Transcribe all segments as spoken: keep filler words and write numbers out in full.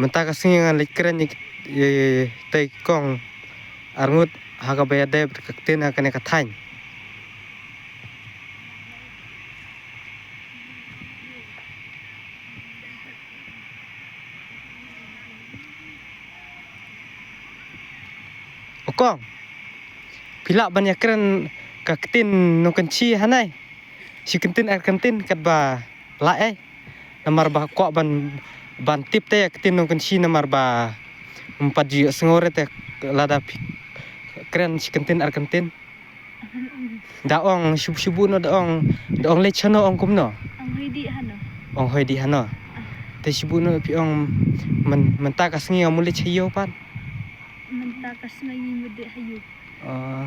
Mynta ka sngi ngan leit kren ïa ki, ïa, ïa, ïa, tei kong arngut ha kaba ïadei bad ka ktien ha kane ka thaiñ. O kong, phi lah ban ïakren ka ktien nongkynshi hangne? Shi kyntien ar kyntien katba lah ei. Namar ba kwah ban, ban tip te ïa ka ktien nongkynshi namar ba ym pat ju ïohsngew re te lada phi kren shi kyntien ar kyntien. Da ong shu, shu buh noh da ong, da ong leit shano ong kumno? Ong hoi dih hano. Ong hoi dih hano. Ah. Te shu buh noh phi ong myn-, mynta ka sngi nga mut leit sha ïew pat. Mynta ka sngi ngi mut dih ha ïew. Ah.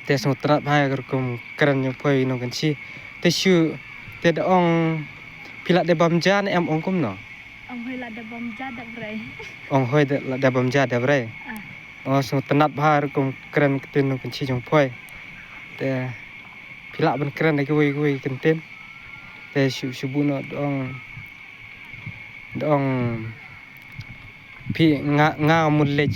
Te sngewtynnat bha ïa ka rukom kren jong phi nongkynshi. Te shu, te da ong phi lah dei bam ja ne em ong kumno? Ong hoi lah dei bam ja dep rei. Ong hoi de, lah dei bam ja dep rei. Ah. Oh, sngewtynnat bha rukom kren ktien nongkynshi jong phi. Te phi lah ban kren da kiwei kiwei kyntien. Te shu, shu buh noh da ong, da ong phi nga, nga mut leit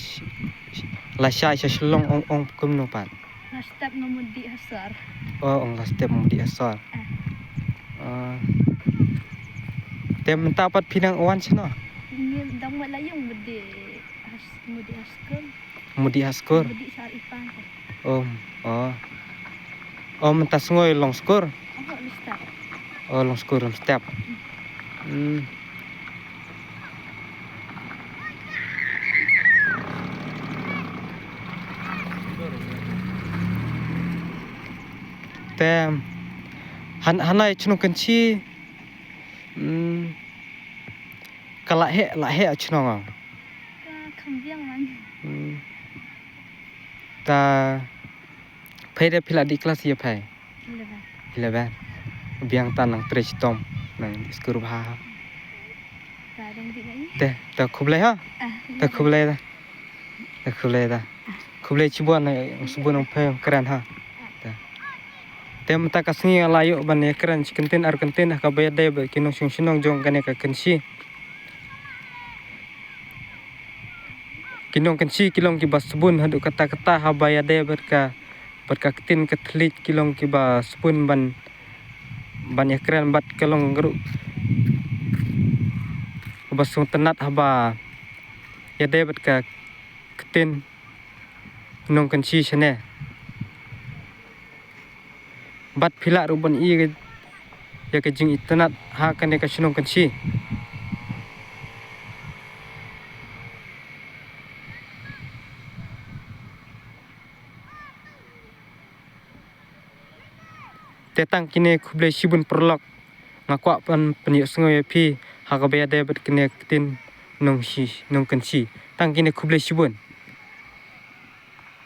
lashai sha Shillong ong, ong kumno pat? Last step nga mut dih ha sor. Oh, ong last step mut dih ha sor. Ah. Ah. Te mynta pat phi dang wan shano? Ngi dang mut la ïung mut dih ha s-, mut dih ha skul. Mut dih ha skul? Mut dih sha ar ipang te. Oh, oh. Oh, mynta sngew long skul? Oh, long step. Oh, long skul long step. Hmm. Te han, hangne shnong Kynshi. Hmm. Ka lah heh, lah heh shnong. Ka kham biang man. Hmm. Ta phi de phi la dih klas ïa phi? Eleven. Eleven. Biang ta nang trei shitom nang skur bha. Ta dang dih ngai. Te, ta khublei ha. Ah, ta khublei da. Ta khublei da. Khublei chibun, eh, chibun nang phi kren ha. Te. Te mynta ka sngi la ïoh ban ïa kren shi kyntien ar kyntien ha kaba ïadei bad ki nongshong shnong jong kane ka Kynshi. Ki nong Kynshi ki long kiba sbun haduh katta katta haba ïadei bad ka, bad ka ktien ka thylliej ki long kiba sbun ban, ban ïa kren bad ka long ruh kaba sngewtynnat haba ïadei bad ka ktien nong Kynshi shane. Bad phi lah ruh ban ïoh ïa ka jingitynnat ha kane ka shnong Kynshi. Te tang kine, khublei shibun paralok. Nga kwah ban pynïohsngew ïa phi ha kaba ïadei bad kine ktien nong shi, nong Kynshi. Tang kine, khublei shibun.